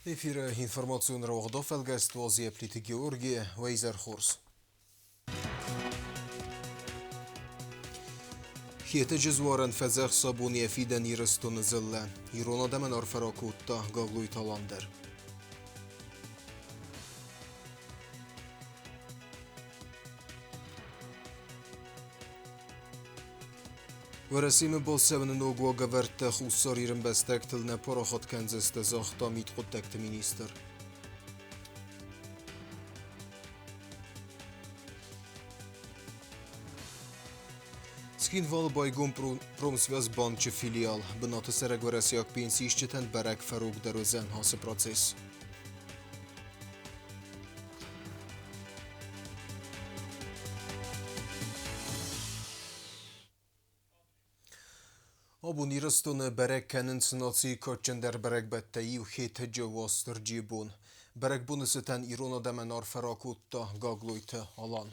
Эфиры информацион рауагъдо фӕлгӕст уадзы Плиты Георги, уӕ хорз. Хетӕджы дзуарӕн фӕдзӕхса бон йӕ фидӕн Ирыстоны дзыллӕ. Ирон адӕмӕн арфӕ ракодта Гаглойты Алан дӕр. Уӕрӕсемӕ бацӕуыны ног уагӕвӕрдтӕ Хуссар Иры ӕмбӕстӕгтыл нӕ парахат кӕндзысты, загъта мидхъуыддӕгты министр. Цхинвалы байгом Промсвязьбанчы филиал. Бынаты цӕрӕг уӕрӕсейаг пенсиисджытӕн бӕрӕг фӕрогдӕр уыдзӕн ацы процесс. Абон Ирыстоны бӕрӕг кӕнынц нацийы кадджындӕр бӕрӕгбӕттӕй иу Хетӕджы Уастырджийы бон. Бӕрӕгбоны цытӕн ирон адӕмӕн арфӕ ракодта Гаглойты Алан.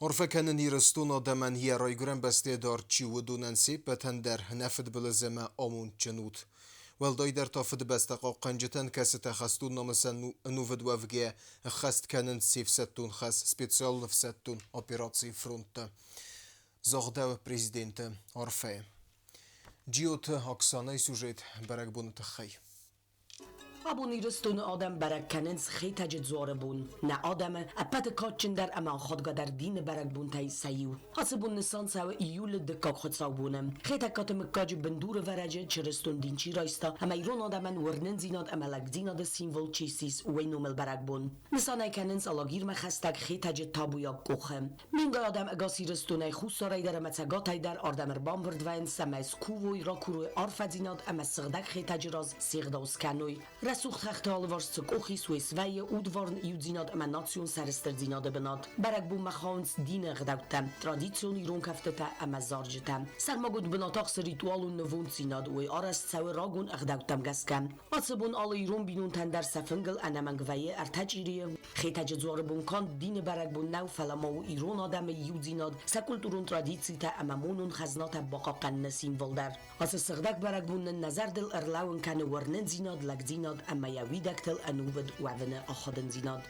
Арфӕ кӕнын Ирыстоны адӕмӕн йӕ райгуырӕн бӕстӕйы дард чи у, уыдонӕн се ппӕтӕн дӕр нӕ фыдбылыз ӕмӕ амондджын ут. Уӕлдайдӕр та Фыдыбӕстӕ хъахъхъӕнджытӕн, кӕцытӕ хӕстон намысӕн ӕнувыд уӕвгӕйӕ ӕххӕст кӕнынц се фсӕддон хӕс специалон ӕфсӕддон операцийы фронтты. Загъдӕуы президенты арфӕйы. Джиоты Оксанайы сюжет бӕрӕгбоны тыххӕй. Абон Ирыстоны адӕм бӕрӕг кӕнынц Хетӕджы дзуары бон. Нӕ адӕмы ӕппӕты кадджындӕр ӕмӕ ахадгӕдӕр дины бӕрӕгбонтӕй сӕ иу. Ацы бон нысан цӕуы июлы дыккаг хуыцаубоны. Хетӕгкаты мыггаджы бындурӕвӕрӕджы чырыстон дин чи райста ӕмӕ ирон адӕмӕн уырнындзинад ӕмӕ лӕгдзинады символ чи ссис, уый номыл бӕрӕгбон. Нысан ӕй кӕнынц Алагирмӕ хӕстӕг Хетӕджы табуйаг къохы. Мингай адӕм ӕгас Ирыстонӕй хуссарӕй дӕр ӕмӕ цӕгатӕй дӕр ардӕм ӕрбамбырд вӕййынц, цӕмӕй скувой, ракурой арфӕдзинад ӕмӕ сыгъдӕг Хетӕджы раз се гъдау скӕной. Рӕсугъд хӕхты алыварс цы къох ис, уый свӕййы удварн иудзинад ӕмӕ национ сӕрыстырдзинады бынат. Бӕрӕгбонмӕ хауынц дины ӕгъдӕуттӕ, традицион ирон кӕфтытӕ ӕмӕ зарджытӕ. Сӕрмагонд бынат ахсы ритуалон нывонддзинад, уый арӕзт цӕуы рагон ӕгъдӕуттӕм гӕсгӕ. Ацы бон алы ирон бинонтӕн дӕр сӕ фынгыл ӕнӕмӕнг вӕййы ӕртӕ чъирийы. Хетӕджы дзуары бон канд дины бӕрӕгбон нӕу, фӕлӕ ма у ирон адӕмы иудзинад, сӕ культурон традицитӕ ӕмӕ монон хӕзнатӕ бахъахъхъӕныны символ дӕр. Ацы сыгъдӕг бӕрӕгбон нын нӕ зӕрдыл ӕрлӕууын кӕны уырнындзинад, лӕгдзинад ӕмӕ йӕ уидӕгтыл ӕнувыд уӕвыны ахадындзинад.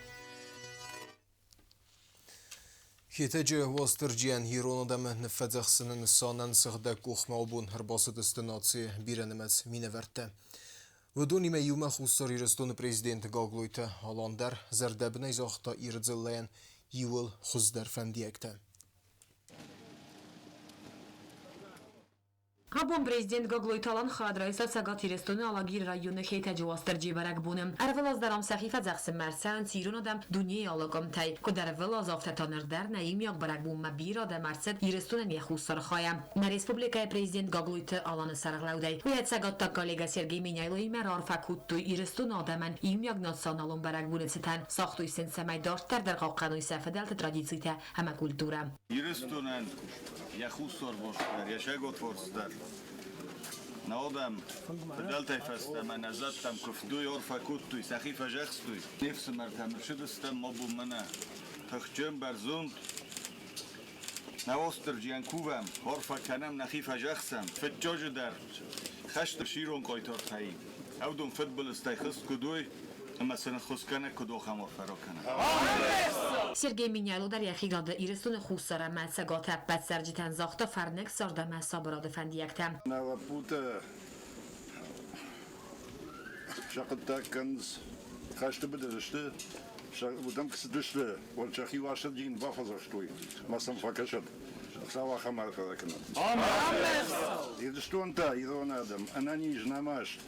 Хетӕджы Уастырджийӕн ирон адӕмы ныффӕдзӕхсыны нысанӕн сыгъдӕг къухмӕ абон ӕрбацыдысты нацийы бирӕнымӕц минӕвӕрттӕ. Уыдонимӕ иумӕ Хуссар Ирыстоны президент Гаглойты Алан дӕр зӕрдӕбынӕй загъта Иры дзыллӕйӕн иууыл хуыздӕр фӕндиӕгтӕ. Абон президент Гаглойты Алан хайад райста Цӕгат Ирыстоны Алагиры районы Хетӕджы Уастырджийы бӕрӕгбоны. Ӕрвылаз дӕр ам сӕхи фӕдзӕхсынмӕ ӕрцӕуынц ирон адӕм дунейы алы къуымтӕй. Куыд ӕрвылаз, афтӕ та ныр дӕр нӕ иумиаг бӕрӕгбонмӕ бирӕ адӕм ӕрцыд Ирыстонӕн йӕ хуссар хайӕ. Нӕ республикӕйы президент Гаглойты Аланы сӕргълӕудӕй уый ӕцӕгаддаг коллегӕ Сергей Меняйлоимӕ раарфӕ кодтой Ирыстоны адӕмӕн иумиаг националон бӕрӕгбоны цытӕн, загътой сын, цӕмӕй дарддӕр дӕр хъахъхъӕной сӕ фыдӕлты традицитӕ ӕмӕ культурӕ. Ирыстонӕн йӕ хуссарварс дӕр, йӕ сӕготварс дӕр. Нӕ адӕм фыдӕлтӕй фӕстӕмӕ нӕ зӕдтӕм куывтой, арфӕ кодтой, сӕхи фӕзӕхстой. Не фсымӕртӕм ӕрцыдыстӕм ма бон мӕнӕ тыхджын, бӕрзонд. Нӕ Уастырджийӕн кувӕм, арфӕ кӕнӕм, нӕхи фӕзӕхсӕм. Фыццаджы дӕр хӕсты сирон хъайтартӕй ӕвдон фыдбылызтӕй хызт куыд уой, ӕмӕ сын ӕххуысгӕнӕг куыд ахӕм арфӕ ракӕна. Сергей Меняйло дӕр йӕхи гады Ирыстоны Хуссар ӕмӕ Цӕгаты ӕппӕт цӕрджытӕн загъта фӕрныг цард ӕмӕ сабырады фӕндиӕгтӕ. Нӕ лӕппутӕ сӕ хъуыддаг кӕнынц, хӕсты быдыры сты, уыдӕм куы цыдысты, уӕд сӕхи Уастырджийы бафӕдзӕхстой, ма сӕм фӕкӕсӕд. Хуыцау ахӕм арфӕ ракӕнӕд. Ирыстон та, ирон адӕм, ӕнӕниз, нӕмаст,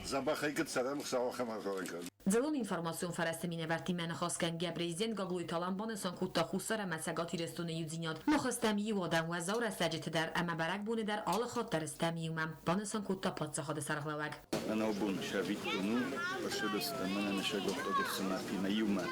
дзӕбӕхӕй куыд цӕрӕм, Хуыцау ахӕм арфӕ ракӕнӕд. Дзыллон информацион фӕрӕзты минӕвӕрттимӕ ныхасгӕнгӕ президент Гаглойты Алан банысан кодта Хуссар ӕмӕ Цӕгат Ирыстоны иудзинад. Мах стӕм иу адӕм уӕззау рӕстӕджыты дӕр ӕмӕ бӕрӕгбоны дӕр алы хатт дӕр стӕм иумӕ, банысан кодта паддзахады сӕргълӕууӕг. Ӕнӕбон сӕвиттон у, ӕрцыдыстӕм мӕнӕ нӕ сӕгуыхтаг ӕфсымӕртимӕ иумӕ.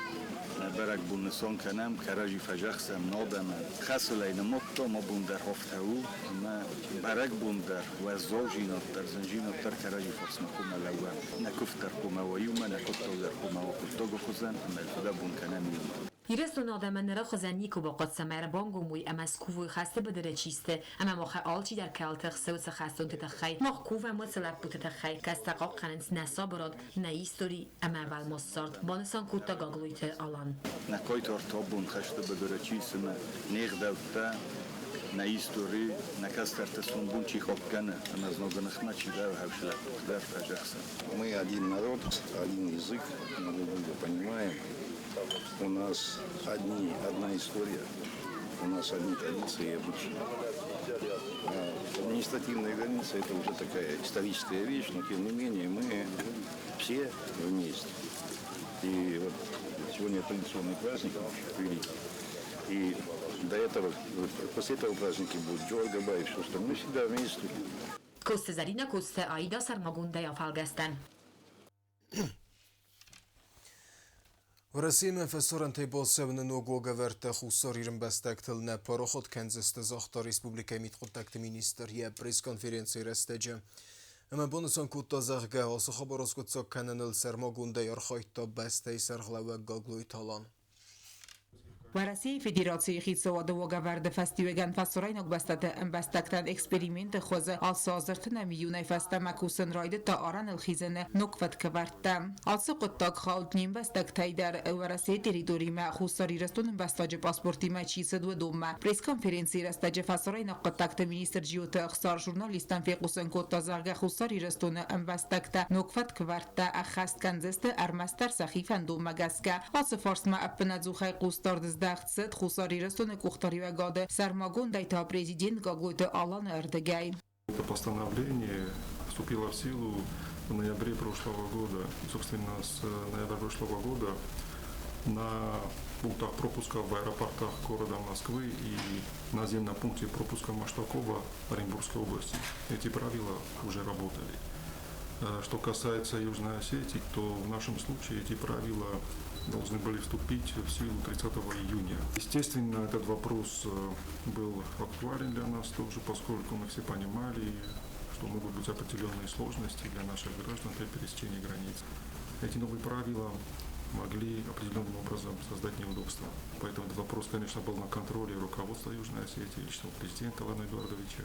Нӕ бӕрӕгбон нысан кӕнӕм, кӕрӕдзи фӕзӕхсӕм нӕ адӕмӕн. Хӕсылӕй нымадтам, абон дӕр афтӕ у, ӕмӕ бӕрӕгбон дӕр, уӕззаудзинад дӕр, зындзинад дӕр кӕрӕдзи фарсмӕ хъуамӕ лӕууӕм. Нӕ куывд дӕр хъуамӕ уа иумӕ, нӕ хъуыддаг дӕр хъуамӕ уа хъуыддагы хуызӕн ӕмӕ фыдӕбон кӕнӕм иумӕ. Ирыстоны адӕмӕн ныры хуызӕн никуы бахъуыд, цӕмӕй ӕрбангом уой ӕмӕ скувой хӕсты быдыры чи сты, ӕмӕ махӕй алчидӕр кӕуылты хсӕуы цы хӕстонты тыххӕй, мах кувӕм уыцы лӕппуты тыххӕй, кӕцытӕ хъахъхъӕнынц нӕ сабырад, нӕ истори ӕмӕ ӕвӕлмас цард, банысан кодта Гаглойты Алан. Нӕ хъайтарты абон хӕсты быдыры чи цымы, не гъдӕуттӕ, нӕ истори, нӕ кӕстӕрты сомбон чи хъахъхъӕны ӕмӕ знагы ныхмӕ чи лӕууы, хӕфсы лӕппуты дӕр фӕзӕхсы. Мы один народ, один язык, мы друг друга понимаем. У нас одна история, у нас одни традиции и обычаи. А административная граница – это уже такая историческая вещь, но тем не менее мы все вместе. И вот сегодня традиционный праздник великий. И до этого, после этого праздники будут Джоргаба и все остальное. Мы всегда вместе. Коцты Зӕринӕ, Коцты Аидӕ сӕрмагондӕй афӕлгӕстӕн. Уӕрӕсемӕ фӕсарӕнтӕй бацӕуыны ног уагӕвӕрдтӕ Хуссар Иры ӕмбӕстӕгтыл нӕ парахат кӕндзысты, загъта республикӕйы мидхъуыддӕгты министр йӕ пресс-конференцийы рӕстӕджы. Ӕмӕ банысан кодта, зӕгъгӕ, ацы хабар аскъуыддзаг кӕныныл сӕрмагондӕй архайдта бӕстӕйы сӕргълӕууӕг Гаглойты Алан. Уӕрӕсейы Федерацийы хицауады уагӕвӕрды фӕстиуӕгӕн фӕсарӕйнаг бӕстӕты ӕмбӕстӕгтӕн эксперименты хуызы ацы аз ӕртынӕм июнӕй фӕстӕмӕ кусын райдыдта арӕныл хизыны ног фӕткӕвӕрдтӕ. Ацы хъуыддаг хауд не мбӕстӕгтӕй дӕр Уӕрӕсейы территоримӕ Хуссар Ирыстоны ӕмбӕстаджы паспортимӕ чи цыд, уыдонмӕ. Пресс-конференцийы рӕстӕджы фӕсарӕйнаг хъуыддӕгты министр Джиоты Ӕхсар журналисттӕн фехъусын кодта, зӕгъгӕ, Хуссар Ирыстоны ӕмбӕстӕгтӕ ног фӕткӕвӕрдтӕ ӕххӕст кӕндзысты ӕрмӕстдӕр сӕхи фӕндонмӕ гӕсгӕ. Ацы фарстмӕ ӕппынӕдзухӕй хъусдард здӕхт цыд Хуссар Ирыстоны къухдариуӕгады, сӕрмагондӕй та президент Гаглойты Аланы ӕрдыгӕй. Это постановление вступило в силу в ноябре прошлого года. И, собственно, с ноября прошлого года на пунктах пропуска в аэропортах города Москвы и наземном пункте пропуска Маштакова Оренбургской области эти правила уже работали. Что касается Южной Осетии, то в нашем случае эти правила должны были вступить в силу 30 июня. Естественно, этот вопрос был актуален для нас тоже, поскольку мы все понимали, что могут быть определенные сложности для наших граждан при пересечении границ. Эти новые правила могли определенным образом создать неудобства. Поэтому этот вопрос, конечно, был на контроле руководства Южной Осетии, личного президента Алана Эдуардовича.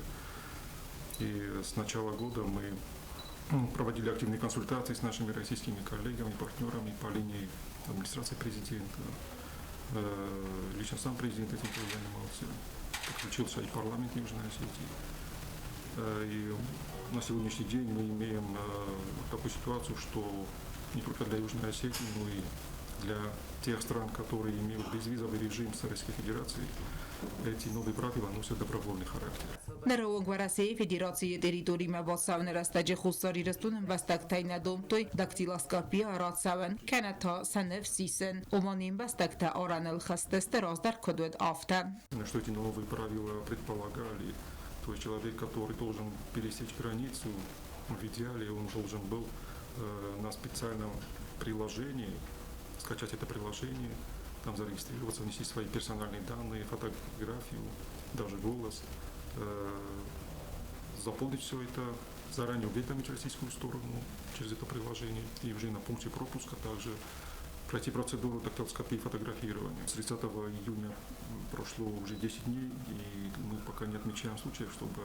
И с начала года мы проводили активные консультации с нашими российскими коллегами, партнерами по линии администрации президента. Лично сам президент этим тоже занимался. Подключился и парламент Южной Осетии. И на сегодняшний день мы имеем такую ситуацию, что не только для Южной Осетии, но и для тех стран, которые имеют безвизовый режим с Российской Федерацией, эти новые правила носят добровольный характер. Ныры онг Уӕрӕсейы Федерацийы территоримӕ бацӕуыны рӕстӕджы Хуссар Ирыстоны ӕмбӕстӕгтӕй нӕ домдтой дактилоскопийӕ рацӕуын, кӕнӕ та сӕ ныфс исын, ома не мбӕстӕгтӕ арӕныл хызтысты раздӕр куыд уыд, афтӕ. Что эти новые правила предполагали? То есть человек, который должен пересечь границу, в идеале он должен был на специальном приложении, скачать это приложение, там зарегистрироваться, внести свои персональные данные, фотографию, даже голос, заполнить все это, заранее уведомить российскую сторону через это приложение и уже на пункте пропуска также пройти процедуру дактилоскопии и фотографирования. С 30 июня прошло уже 10 дней, и мы пока не отмечаем случаев, чтобы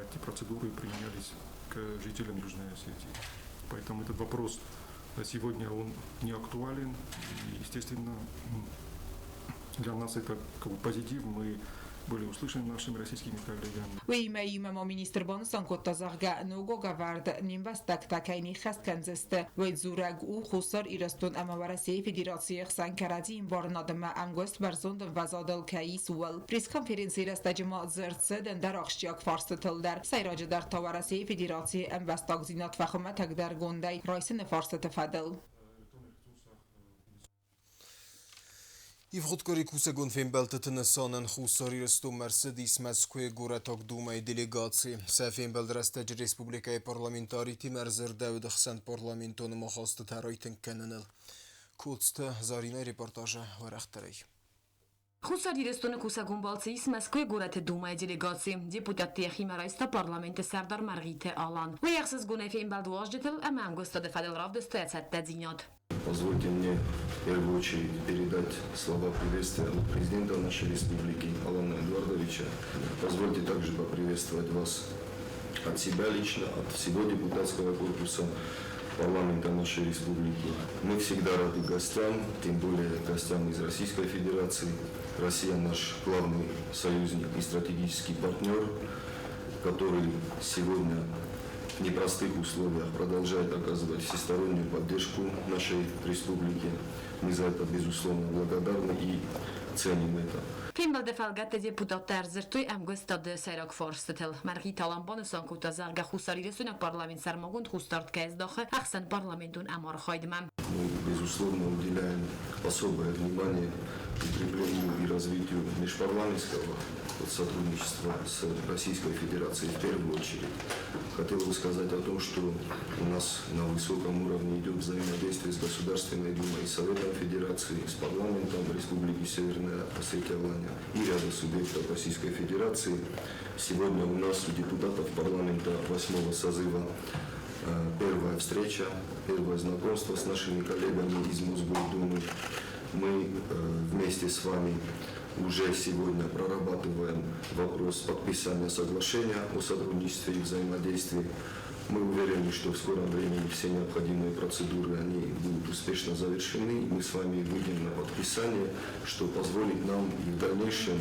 эти процедуры применялись к жителям Южной Осетии. Поэтому этот вопрос сегодня он не актуален. И, естественно, для нас это как бы позитив. Мы были услышаны нашими российскими коллегами. Уыимӕ иумӕ ма министр банысан кодта, зӕгъгӕ, ног уагӕвӕрд не мбӕстӕгтӕ кӕй не ххӕст кӕндзысты, уый дзурӕг у Хуссар Ирыстон ӕмӕ Уӕрӕсейы Федерацийы хсӕн кӕрӕдзийы ӕмбарынадмӕ ӕмгуыст бӕрзонд ӕмвӕзадыл кӕй ис, ууыл. Пресс-конференцийы рӕстӕджы ма дзырд цыд ӕндӕр ахсджиаг фарстытыл дӕр, сӕйраджыдӕр та Уӕрӕсейы Федерацийы ӕмбӕстагдзинад фӕхуымӕтӕгдӕргондӕй райсыны фарстыты фӕдыл. Ивгъуыд къуыри кусӕгон фембӕлдтыты нысанӕн Хуссар Ирыстонмӕ ӕрцыдис Мӕскуыйы горӕтаг Думӕйы делегаци. Сӕ фембӕлды рӕстӕджы республикӕйы парламентаритимӕ ӕрдзырдӕуыд ӕхсӕнпарламентон ӕмахастытӕ райтынг кӕныныл. Коцты Заринӕйы репортажы уӕрӕхдӕрӕй. Хуссар Ирыстоны кусӕгон балцы ис Мӕскуыйы горӕты Думӕйы делегаци. Депутатты йӕхимӕ райста парламенты сӕрдар Мӕргъиты Алан. Уый ӕхсызгонӕй фембӕлд уазджытыл ӕмӕ ӕмгуыстады фӕдыл равдыста йӕ цӕттӕдзинад. Позвольте мне в первую очередь передать слова приветствия от президента нашей республики Алана Эдуардовича. Позвольте также поприветствовать вас от себя лично, от всего депутатского корпуса парламента нашей республики. Мы всегда рады гостям, тем более гостям из Российской Федерации. Россия наш главный союзник и стратегический партнер, который сегодня в непростых условиях продолжает оказывать всестороннюю поддержку нашей республике. Мы за это, безусловно, благодарны и ценим это. Фембӕлды фӕлгӕтты депутаттӕ ӕрдзырдтой ӕмгуыстады сӕйраг фарстытыл. Мӕргъиты Алан банысан кодта, зӕгъгӕ, хуссарирыстойнаг парламент сӕрмагонд хъусдард кӕй здахы ӕхсӕнпарламентон ӕмархайдмӕ. Мы, безусловно, уделяем особое внимание укреплению и развитию межпарламентского сотрудничества с Российской Федерацией в первую очередь. Хотел бы сказать о том, что у нас на высоком уровне идет взаимодействие с Государственной Думой и Советом Федерации, с парламентом Республики Северная Осетия Алания и ряда субъектов Российской Федерации. Сегодня у нас у депутатов парламента 8 созыва первая встреча, первое знакомство с нашими коллегами из Мосгордумы. Мы вместе с вами уже сегодня прорабатываем вопрос подписания соглашения о сотрудничестве и взаимодействии. Мы уверены, что в скором времени все необходимые процедуры они будут успешно завершены. Мы с вами выйдем на подписание, что позволит нам и в дальнейшем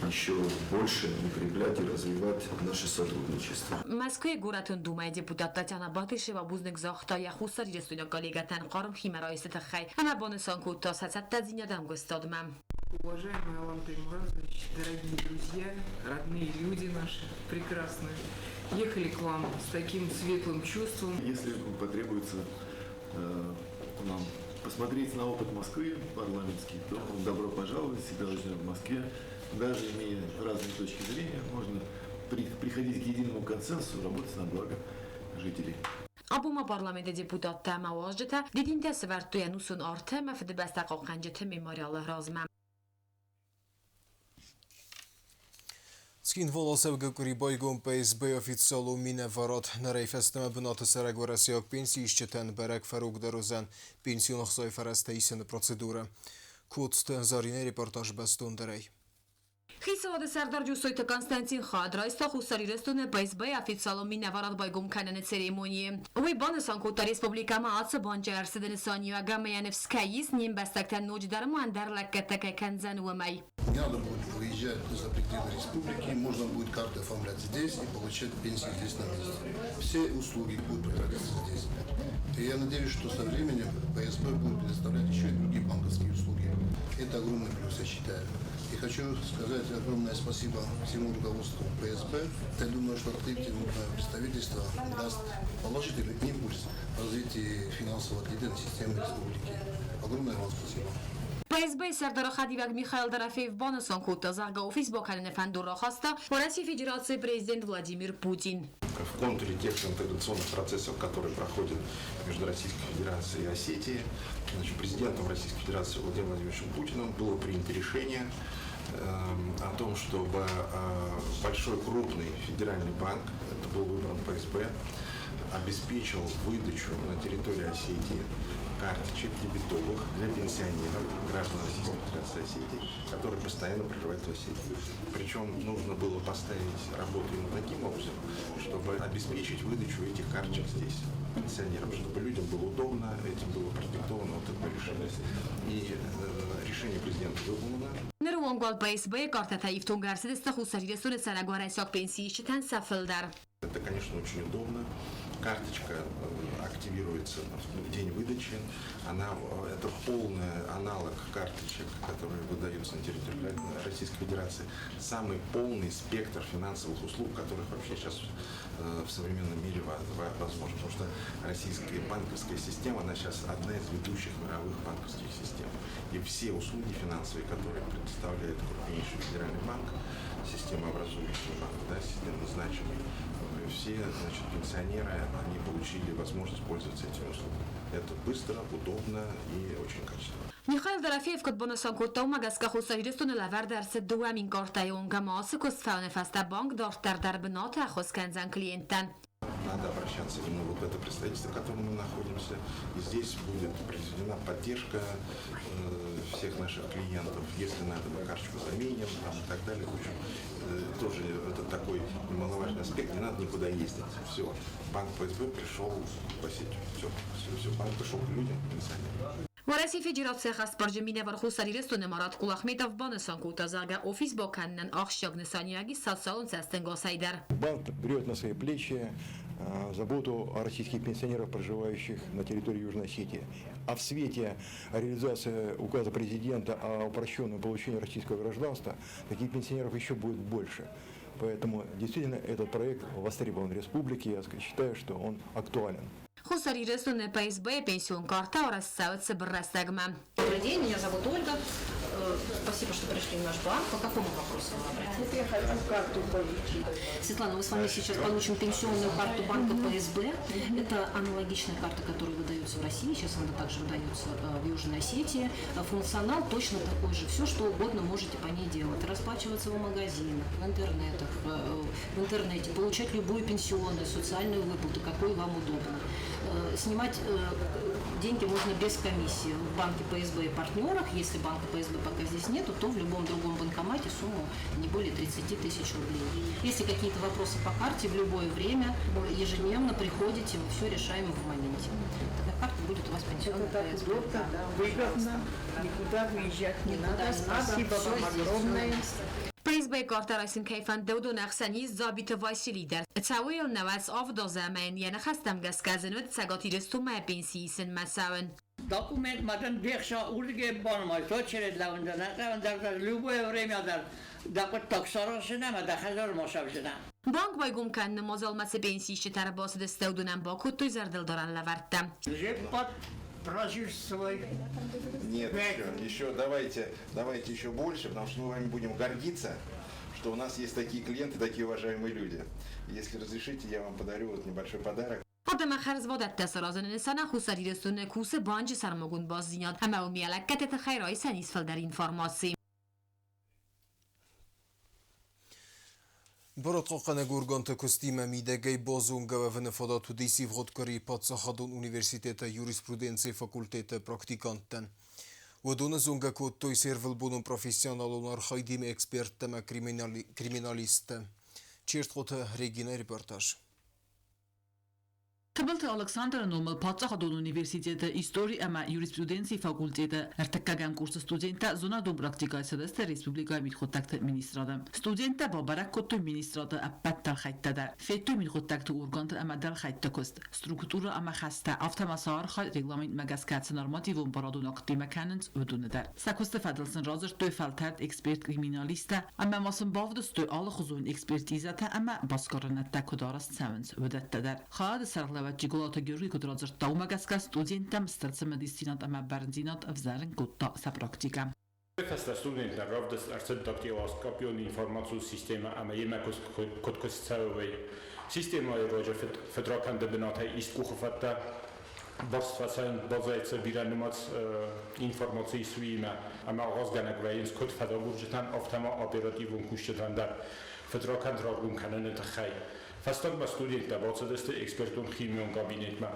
еще больше укреплять и развивать наше сотрудничество. Мӕскуыйы горӕтон Думӕйы депутат Татьяна Батышева бузныг загъта йӕ хуссарирыстойнаг коллегӕтӕн хъарм химӕрайсты тыххӕй ӕмӕ банысан кодта сӕ цӕттӕдзинад ӕмгуыстадмӕ. Уважаемый Алан Таймуразович, дорогие друзья, родные люди наши прекрасные, ехали к вам с таким светлым чувством. Если потребуется нам посмотреть на опыт Москвы парламентский, то добро пожаловать, всегда ждем в Москве. Даже имея разные точки зрения, можно приходить к единому консенсусу, работать на благо жителей. Абон ма парламенты депутаттӕ ӕмӕ уазджытӕ дидинтӕ сӕвӕрдтой ӕнусон арты ӕмӕ Фыдыбӕстӕ хъахъхъӕнджыты мемориалы размӕ. Цхинвалы цӕугӕ къуыри байгом ПСБ официалон минӕварад. Нырӕй фӕстӕмӕ бынаты цӕрӕг уӕрӕсейаг пенсиисджытӕн бӕрӕг фӕрогдӕр уыдзӕн пенсион ӕхцайы фӕрӕзтӕ исыны процедурӕ. Коцты Заринӕ репортаж бӕстондӕрӕй. Хицауады сӕрдар Джусойты Константин хайад райста Хуссар Ирыстоны ПСБ-йы официалон минӕварад байгом кӕныны церемонийы. Уый банысан кодта, республикӕмӕ ацы банчы ӕрцыды нысаниуӕг ӕмӕ йӕ ныфс кӕй ис, не мбӕстӕгтӕн ноджыдӕр ма ӕндӕр лӕггӕдтӕ кӕй кӕндзӕн, уымӕй. Не надо будет выезжать за пределы республики, можно будет карты оформлять здесь и получать пенсии здесь на месте. Все услуги будут проводиться здесь. И я надеюсь, что со временем ПСБ будет предоставлять еще и другие банковские услуги. Это огромный плюс, я считаю. И хочу сказать огромное спасибо всему руководству ПСБ. Я думаю, что открытие представительства даст положительный импульс в развитии финансово-кредитной системы республики. Огромное вам спасибо. ПСБ-йы сӕрдары хӕдивӕг Михаил Дорофеев банысан кодта, зӕгъгӕ, офис бакӕныны фӕндон рахаста Уӕрӕсейы Федерацийы президент Владимир Путин. В контуре тех интеграционных процессов, которые проходят между Российской Федерацией и Осетией, значит, президентом Российской Федерации Владимиром Владимировичем Путиным было принято решение о том, чтобы большой крупный федеральный банк, это был выбран ПСБ, обеспечил выдачу на территории Осетии карточек дебетовых для пенсионеров, граждан Российской Федерации Осетии, которые постоянно проживают в Осетии. Причем нужно было поставить работу именно таким образом, чтобы обеспечить выдачу этих карточек здесь пенсионерам, чтобы людям было удобно, этим было продиктовано вот это решение. И решение президента выполнено. Ныры онг уал ПСБ-йы картӕтӕ ифтонг ӕрцыдысты Хуссар Ирыстоны цӕрӕг уӕрӕсейаг пенсиисджытӕн сӕ фылдӕр. Это, конечно, очень удобно. Карточка активируется в день выдачи. Это полный аналог карточек, которые выдаются на территории Российской Федерации. Самый полный спектр финансовых услуг, которых вообще сейчас в современном мире возможен. Потому что российская банковская система, она сейчас одна из ведущих мировых банковских систем. И все услуги финансовые, которые предоставляет крупнейший федеральный банк, системообразующий банк, да, системно значимый, все, значит, пенсионеры, они получили возможность пользоваться этими услугами. Это быстро, удобно и очень качественно. Михаил Дорофеев куыд банысан кодта, уымӕ гӕсгӕ Хуссар Ирыстоны лӕвӕрд ӕрцыд 2000 картӕйы онг ӕмӕ ацы куыст фӕуыны фӕстӕ банк дарддӕр дӕр бынаты ӕххуыс кӕндзӕн клиенттӕн. Надо обращаться именно вот в это представительство, в котором мы находимся. И здесь будет произведена поддержка всех наших клиентов. Если надо, мы карточку заменим там, и так далее. В общем, тоже это такой немаловажный аспект. Не надо никуда ездить. Все. Банк ПСБ пришел в Осетию. Все, все, все. Банк пришел к людям, к пенсионерам. Уӕрӕсейы Федерацийы ӕххӕстбарджын минӕвар Хуссар Ирыстоны Марат Кулахметов банысан кодта, зӕгъгӕ, офис бакӕнынӕн ахсджиаг нысаниуӕг ис социалон цӕстӕнгасӕй дӕр. Банк берет на свои плечи заботу о российских пенсионерах, проживающих на территории Южной Осетии. А в свете реализации указа президента о упрощенном получении российского гражданства, таких пенсионеров еще будет больше. Поэтому действительно этот проект востребован в республике, я считаю, что он актуален. Хуссар Ирыстоны ПСБ-йы пенсион картӕ арӕзт цӕуы цыбыр рӕстӕгмӕ. Добрый день, меня зовут Ольга. Спасибо, что пришли в наш банк. По какому вопросу вы обратились? Я хочу карту получить. Светлана, мы с вами сейчас получим пенсионную карту банка ПСБ. Это аналогичная карта, которая выдается в России. Сейчас она также выдается в Южной Осетии. Функционал точно такой же. Все, что угодно можете по ней делать. Расплачиваться в магазинах, в интернетах, в интернете, получать любую пенсионную, социальную выплату, какую вам удобно. Снимать деньги можно без комиссии в банке ПСБ и партнерах. Если банка ПСБ пока здесь нету, то в любом другом банкомате сумму не более 30 тысяч рублей. Если какие-то вопросы по карте, в любое время, ежедневно приходите, мы все решаем в моменте. Тогда карта будет у вас пенсионная. Это так удобно, да, выгодно, никуда выезжать не Никуда надо. не надо. Спасибо Всё вам здесь, всё огромное. на месте. ПСБ-йы картӕ райсын кӕй фӕнды, уыдоны ӕхсӕн ис Дзабиты Васили дӕр. Цӕуы йыл 98 азы ӕмӕ йын йӕ ныхӕстӕм гӕсгӕ зын уыд Цӕгат Ирыстонмӕ пенси исынмӕ цӕуын. Документ мадын бехша урге банмай, то через лавандер, любое время дӕр дӕ хъуыддаг сараздзынӕ ӕмӕ дӕ хӕдзармӕ цӕудзынӕ. Банк байгом кӕныны мадзалмӕ цы пенсиисджытӕ ӕрбацыдысты, уыдонӕн бакодтой зӕрдылдарӕн лӕвӕрттӕ. Жеппат проживствуй. Нет, еще, еще давайте, давайте еще больше, потому что мы вами будем гордиться, что у нас есть такие клиенты, такие уважаемые люди. Если разрешите, я вам подарю вот небольшой подарок. Адӕмӕн хӕрзвадӕттӕ саразыны нысанӕн Хуссар Ирыстоны кусы банчы сӕрмагонд бастдзинад ӕмӕ уым йӕ лӕггӕдты тыххӕй райсӕн ис фылдӕр информаци. Барадхъахъхъӕнӕг органты куыстимӕ мидӕгӕй базонгӕ уӕвыны фадат уыдис ивгъуыд къуыри паддзахадон университеты юриспруденцийы факультеты практиканттӕн. Уыдоны зонгӕ кодтой се рвылбонон профессионалон архайдимӕ эксперттӕ ӕмӕ криминалисттӕ. Чертхъоты Регинӕйы репортаж. Тыбылты Алыксандры номыл паддзахадон университеты истори ӕмӕ юриспруденцийы факультеты ӕртыккӕгӕм курсы студенттӕ зонадон практикӕйы цыдысты республикӕйы мидхъуыддӕгты министрады. Студенттӕ бабӕрӕг кодтой министрады ӕппӕт дӕлхӕйттӕ дӕр. Федтой мидхъуыддӕгты органты ӕмӕ дӕлхӕйтты куыст, структурӕ ӕмӕ хӕстӕ, афтӕ ма сӕ архайд регламентмӕ гӕсгӕ цы нормативон барадон акттимӕ кӕнынц, уыдоны дӕр. Сӕ куысты фӕдыл сын радзырдтой фӕлтӕрд эксперт-криминалисттӕ ӕмӕ ма сын бавдыстой алыхуызон экспертизӕтӕ ӕмӕ басгарынӕдтӕ куыд арӕзт цӕуынц, уыдӕттӕ дӕр. Хайады сӕргълӕууӕг Джиголаты Георги куыд радзырдта, уымӕ гӕсгӕ студенттӕм стыр цымыдисдзинад ӕмӕ бӕрндзинад ӕвзӕрын кодта сӕ практикӕ. Фӕстӕ студенттӕн равдыст ӕрцыд дактилоскопион информацион системӕ ӕмӕ йемӕ куыд куыст цӕуы, уый. Системӕйы руаджы фыдракӕнды бынатӕй ист къухы фӕдтӕ баст фӕцӕуынц баззайы бирӕнымӕц информаци ис уыимӕ ӕмӕ ахъазгӕнӕг вӕййынц куыд фӕдагурджытӕн, афтӕ ма оперативон кусджытӕн дӕр фыдракӕнд раргом кӕныны тыххӕй. Фӕстагмӕ студенттӕ бацыдысты экспертон-химион кабинетмӕ.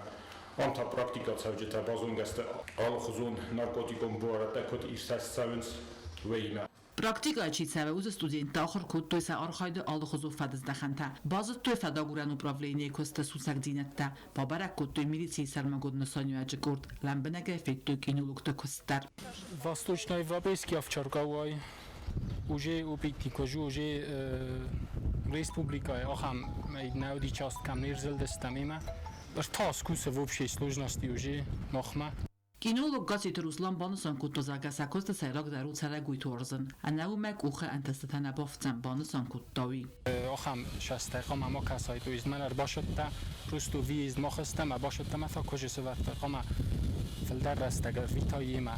Ам та практикӕ цӕуджытӕ базонгӕ сты алыхуызон наркотикон буарадтӕ куыд иртӕст цӕуынц, уыимӕ. Практикӕйы чи цӕуы, уыцы студенттӕ ахуыр кодтой сӕ архайды алыхуызон фӕдыздӕхӕнтӕ, базыдтой фӕдагурӕн управленийы куысты сусӕгдзинӕдтӕ, бабӕрӕг кодтой милицийы сӕрмагонд нысаниуӕджы къорд, лӕмбынӕгӕй федтой кинологты куыст дӕр. Восточноевропейский овчарка уже опытный уже республикӕйы ахӕм нӕ част кӕм не рзылдыстӕм имӕ. Ӕртӕ скусы в общей сложности уже махмӕ. Кинолог Гасситы Руслан банысан кодта, зӕгъгӕ, сӕ куысты сӕйрагдӕр у цӕрӕгойты уарзын. Ӕнӕ уымӕй къухы ӕнтыстытӕ нӕ бафтдзӕн, банысан кодта уый. Ахӕм састӕй хъуамӕ ма кӕсай, то есть мӕн ӕрбасадта, просто выезд ма хызтӕ ӕмӕ басадта мӕ фӕкуызы сывӕрдта хъуамӕ фылдӕр рӕстӕг ӕрвита йемӕ.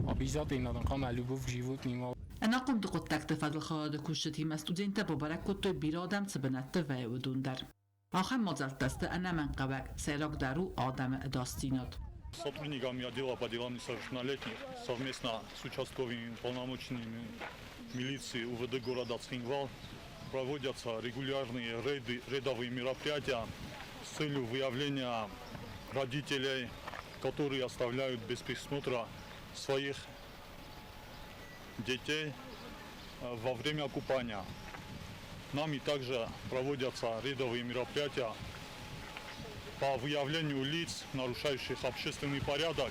Обязательно хъуамӕ любовь к животным. Ӕнахъомты хъуыддӕгты фӕдыл хайады кусджытимӕ студенттӕ бабӕрӕг кодтой, бирӕ адӕм цы бынӕтты вӕййы, уыдон дӕр. Ахӕм мадзӕлттӕ сты ӕнӕмӕнгхъӕуӕг, сӕйрагдӕр у адӕмы ӕдасдзинад. Сотрудниками отдела по делам несовершеннолетних совместно с участковыми уполномоченными милиции УВД города Цхинвал проводятся регулярные рейды, рейдовые мероприятия с целью выявления родителей, которые оставляют без присмотра своих детей во время купания. Нами также проводятся рейдовые мероприятия по выявлению лиц, нарушающих общественный порядок,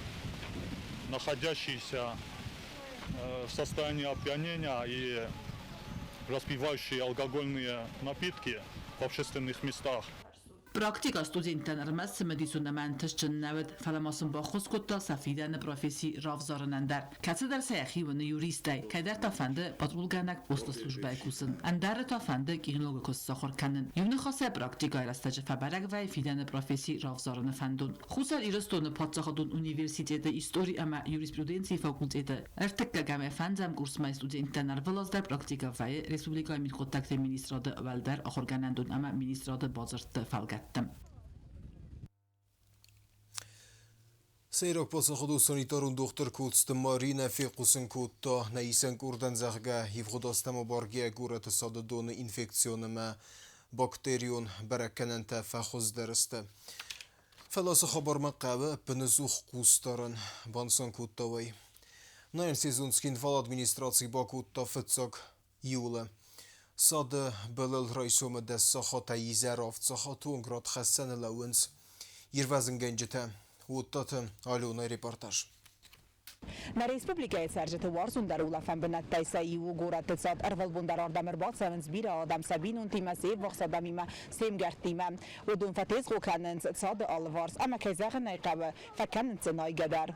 находящиеся в состоянии опьянения и распивающие алкогольные напитки в общественных местах. Практикӕ студенттӕн ӕрмӕст цымыдисон ӕмӕ ӕнтыстджын нӕ уыд, фӕлӕ ма сын баххуыс кодта сӕ фидӕны професси равзарынӕн дӕр. Кӕцыдӕр сӕ йӕхи уыны юристӕй, кӕйдӕр та фӕнды патрулгӕнӕг посты службӕйы кусын, ӕндӕры та фӕнды кинологы куыст сахуыр кӕнын. Иу ныхасӕй практикӕйы рӕстӕджы фӕбӕрӕг вӕййы фидӕны професси равзарыны фӕндон. Хуссар Ирыстоны паддзахадон университеты истори ӕмӕ юриспруденцийы факультеты ӕртыккаг ӕмӕ фӕндзӕм курсмӕ студенттӕн ӕрвылаз дӕр практикӕ вӕййы республикӕйы мидхъуыддӕгты министрады уӕлдӕр ахуыргӕнӕндон ӕмӕ министрады бадзырдты фӕлгӕтты. Сӕйраг паддзахадон санитарон дохтыр Коцты Маринӕ фехъусын кодта, нӕ исӕн къордӕн, зӕгъгӕ, ивгъуыд азтӕм абаргӕйӕ горӕты цады доны инфекцион ӕмӕ бактерион бӕрӕггӕнӕнтӕ фӕхуыздӕр сты. Фӕлӕ ацы хабармӕ хъӕуы ӕппынӕдзух хъусдарын, банысан кодта уый. Найӕн сезон Цхинвалы администраци бакодта фыццаг июлы. Цады былыл райсомы 10 сахатӕй изӕр 7 сахаты онг радхӕссӕны лӕууынц ирвӕзынгӕнджытӕ. Уыдтаты Аленӕйы репортаж. Нӕ республикӕйы цӕрджыты уарзондӕр улӕфӕн бынӕттӕй сӕ иу у горӕты цад. Ӕрвылбон дӕр ардӕм ӕрбацӕуынц бирӕ адӕм сӕ бинонтимӕ, се ввахс адӕмимӕ, се мгӕрттимӕ. Уыдон фӕтезгъо кӕнынц цады алыварс ӕмӕ, кӕй зӕгъын ӕй хъӕуы, фӕкӕнынц дзы найгӕ дӕр.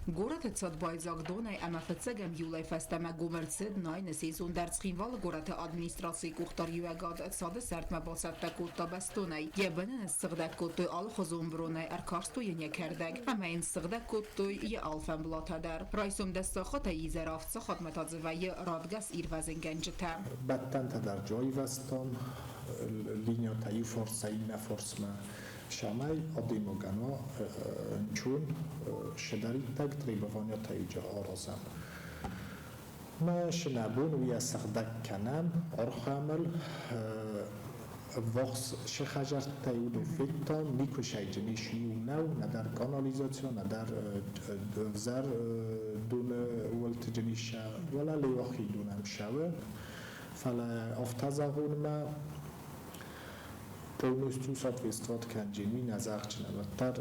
Горӕты цад байдзаг донӕй ӕмӕ фыццӕгӕм июлӕй фӕстӕмӕ гом ӕрцыд найыны сезон дӕр. Цхинвалы горӕты администрацийы къухдариуӕгад цады сӕрдмӕ бацӕттӕ кодта бӕстонӕй. Йӕ бын ын ссыгъдӕг кодтой алыхуызон бронӕй, ӕркарстой йын йӕ кӕрдӕг ӕмӕ йын ссыгъдӕг кодтой йӕ алфӕмблатӕ дӕр. Райсом 10 сахатӕй изӕр 7 сахатмӕ та дзы вӕййы радгӕс ирвӕзынгӕнджытӕ. Бӕттӕнтӕ дӕр аивӕзтон, линиятӕ иу фарсӕй иннӕ фарсмӕ, цӕмӕй адӕймагӕн уа ӕнцон цыдӕриддӕр требованиятӕ аразӕм. Мӕ нӕ бон у йӕ сыгъдӕг кӕнӕм, ӕрхӕмыл ӕввахс сыхӕдзӕрттӕй уыдон федтам, никуы сайджын ис иу нӕу, нӕдӕр канализаци, нӕдӕр ӕвзӕр доны уӕлтыджын ис, уӕлӕ Леуахи дон ӕм цӕуы, фӕлӕ афтӕ зӕгъонмӕ полностью соответствовать кӕнджын уый нӕ зӕгъджынӕн уӕддӕр,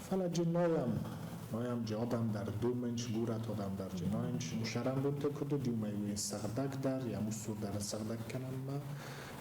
фӕлӕ джын найӕм джы адӕм дӕр домынц, горӕт адӕм дӕр джы найынц. Сӕрӕнбонты куыд уыд, уымӕй уый сыгъдӕг дӕр, йӕм уыцы дӕр сыгъдӕг кӕнӕм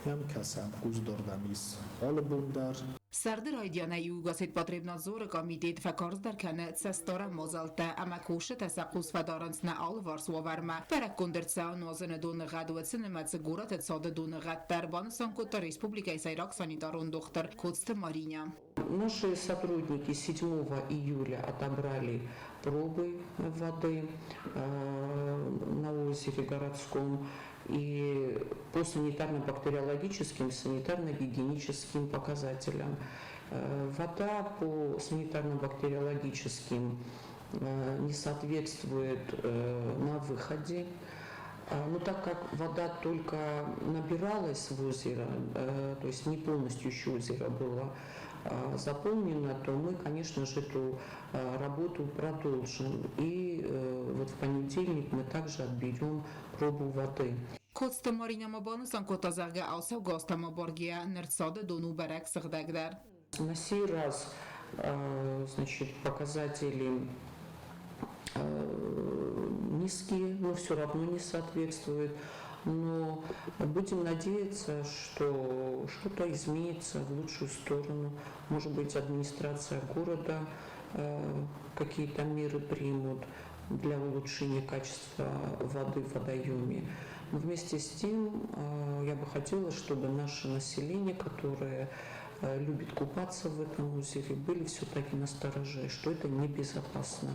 йӕм кӕсӕм, хъусдард ис алы бон дӕр. Сӕрды райдианӕй Югосетпотребнадзоры комитет фӕкарздӕр кӕны цӕстдарӕн мадзӕлттӕ ӕмӕ кусджытӕ сӕ хъус фӕдарынц нӕ алыварс уавӕрмӕ. Бӕрӕггонд ӕрцӕуы нуазыны доны гъӕд уыцы нымӕцы горӕты цады доны гъӕд дӕр, банысан кодта республикӕйы сӕйраг санитарон дохтыр Коцты Маринӕ. Наши сотрудники 7 июля отобрали пробы воды на озере городском и по санитарно-бактериологическим, санитарно-гигиеническим показателям. Вода по санитарно-бактериологическим не соответствует на выходе. Но так как вода только набиралась в озеро, то есть не полностью еще озеро было заполнено, то мы, конечно же, эту работу продолжим. И вот в понедельник мы также отберем пробу воды. Коцты Маринӕ ма банысан кодта, зӕгъгӕ, ацӕугӕ азтӕм абаргӕйӕ ныр цады дон у бӕрӕг сыгъдӕгдӕр. На сей раз, значит, показатели низкие, но все равно не соответствуют. Но будем надеяться, что что-то изменится в лучшую сторону. Может быть, администрация города какие-то меры примут для улучшения качества воды в водоеме. Но вместе с тем я бы хотела, чтобы наше население, которое любит купаться в этом озере, были все-таки настороже, что это небезопасно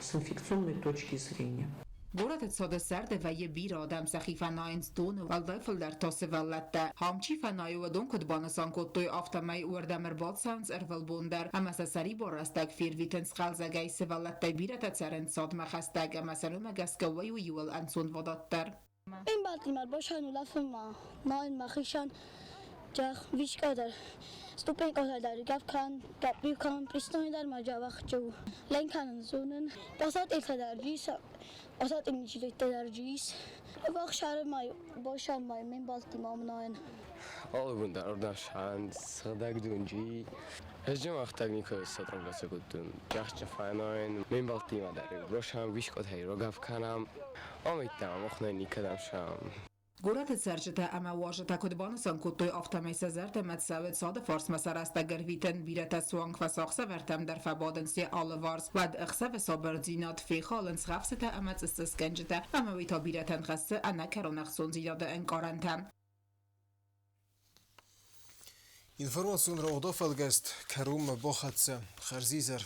с инфекционной точки зрения. Горӕты цады сӕрды вӕййы бирӕ адӕм, сӕхи фӕнайынц доны, уӕлдай фылдӕр та сывӕллӕттӕ. Ам чи фӕнайы, уыдон куыд банысан кодтой, афтӕмӕй уырдӕм ӕрбацӕуынц ӕрвылбон дӕр ӕмӕ сӕ сӕрибар рӕстӕг фервитынц хъӕлдзӕгӕй. Сывӕллӕттӕй бирӕтӕ цӕрынц цадмӕ хӕстӕг ӕмӕ сӕ уымӕ гӕсгӕ вӕййы иуыл ӕнцонвадатдӕр. Ӕмбӕлттимӕ босӕн улӕфынмӕ, найынмӕ хицӕн джах вискъа дӕр, ступенькӕтӕ дӕр гӕпп кӕнын, гӕпп-иу кӕнын, пъистонӕй дӕр ма джабах чъыу. Ленк кӕнын зонын. Басатъилтӕ дӕр ис, басатъилничилиттӕ дӕр ис. Ӕввахсӕры мӕй босӕн мӕй ме мбӕлттимӕ найын. Алыбон дӕр ардӕм сыгъдӕг дунджи. Ӕз джамахтаг никуы сатрагаци кодтон. Джахча фӕнайын, ме мбӕлттимӕ дӕр босӕн вискъотӕй рогӕпп кӕнӕм. Амыдтам, охнӕ никӕдӕм сӕм. Горӕты цӕрджытӕ ӕмӕ уазджытӕ куыд банысан кодтой, афтӕмӕй сӕ зӕрдӕмӕ цӕуы цады фарсмӕ сӕ рӕстӕг ӕрвитын, бирӕтӕ суанг фӕсахсӕвӕртӕм дӕр фӕбадынц йӕ алыварс. Уӕд ӕхсӕвы сабырдзинад фехалынц хӕфсытӕ ӕмӕ цъысцъысгӕнджытӕ, ӕмӕ уый та бирӕтӕн хӕссы ӕнӕкӕрон ӕхцондзинады ӕнкъарӕнтӕ. Информацион рауагъдон фӕлгӕст кӕронмӕ бахӕццӕ. Хӕрзизӕр.